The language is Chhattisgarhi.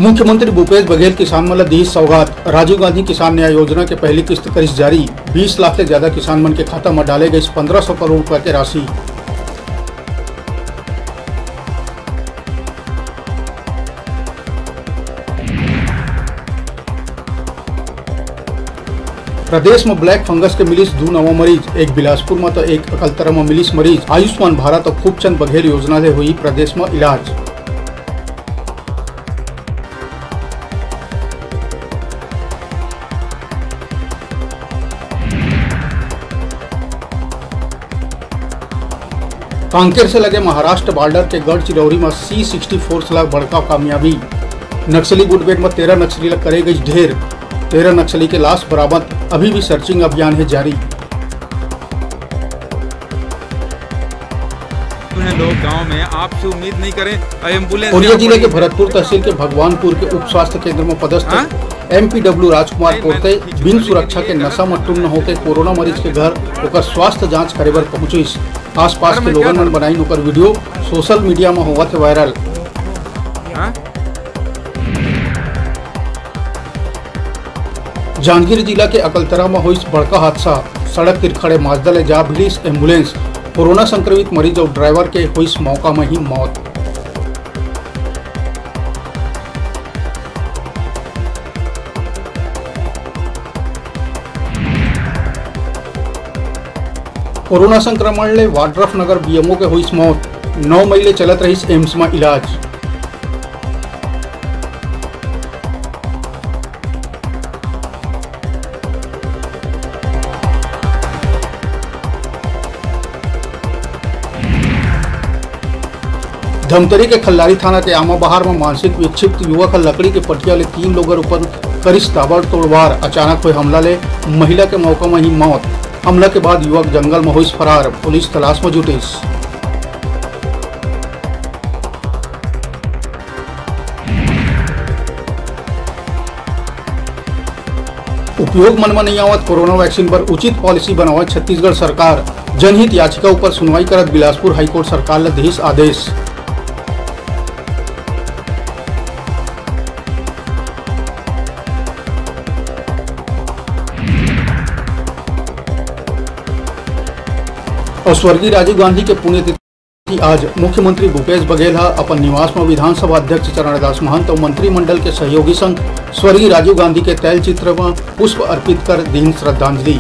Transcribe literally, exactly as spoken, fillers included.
मुख्यमंत्री भूपेश बघेल किसान मन ल दिस सौगात। राजीव गांधी किसान न्याय योजना के पहली किस्त करिस जारी। बीस लाख ले ज्यादा किसान मन के खाता म डाले गइस पंद्रह सौ करोड़ रुपया के राशि। प्रदेश म black fungus के मिलिस दू नवा मरीज, एक बिलासपुर म त एक अकलतरा म मिलिस मरीज। आयुष्मान भारत अउ खूबचंद बघेल योजना ले होही प्रदेश म इलाज। कांकेर से लगे महाराष्ट्र बॉर्डर के गढ़चिरौरी म C sixty four ला बड़का कामयाबी। नक्सली मुठभेड़ म तेरह नक्सली ला करे गइस ढेर। तेरह नक्सली के लाश बरामद, अभी भी सर्चिंग अभियान हे जारी। हैं लोग गांव में, आपसे उम्मीद नहीं करें। एम्बुलेंस कोरिया जिले के भरतपुर तहसील के भगवानपुर के उप स्वास्थ्य केंद्र म पदस्थ हाँ? एमपीडब्ल्यू राजकुमार नहीं, मैं कोरते ठीक बिन हूँ, सुरक्षा लेकिन के ये नशा गलत म टुन्न होके कोरोना मरीज के घर ओकर स्वास्थ्य जांच करे बर पहुंचिस। आसपास के लोगन मन बनाइन ओकर वीडियो, सोशल मीडिया म होवत हे वायरल। हाँ? जांजगीर जिला के अकलतरा म होइस बड़का हादसा। सड़क तीर खड़े माजदा ले जा भिड़िस एम्बुलेंस। कोरोना संक्रमित मरीज अउ ड्राइवर के होइस मौका म ही मौत। कोरोना संक्रमण ले वाड्रफ नगर बीएमओ के होइस मौत। नौ मई ले चलत रहिस एम्स म इलाज। धमतरी के खल्लारी थाना के आमा बहार म मानसिक विक्षिप्त युवक ह लकड़ी के पटिया ले तीन लोग ऊपर करिस ताबड़तोड़ वार। अचानक होए हमला ले महिला के मौका म ही मौत। हमला के बाद युवक जंगल म होइस फरार, पुलिस तलाश म जुटिस। उपयोग मन म नइ आवत कोरोना वैक्सीन बर उचित पॉलिसी बनावत छत्तीसगढ़ सरकार। जनहित याचिका ऊपर सुनवाई करत बिलासपुर हाईकोर्ट सरकार ल दिस आदेश। अउ स्वर्गीय राजीव गांधी के पुण्यतिथि आज मुख्यमंत्री भूपेश बघेल ह अपन निवास म विधानसभा अध्यक्ष चरणदास महंत अउ मंत्रिमंडल के सहयोगी संग स्वर्गीय राजीव गांधी के तैलचित्र म पुष्प अर्पित कर दीन श्रद्धांजलि।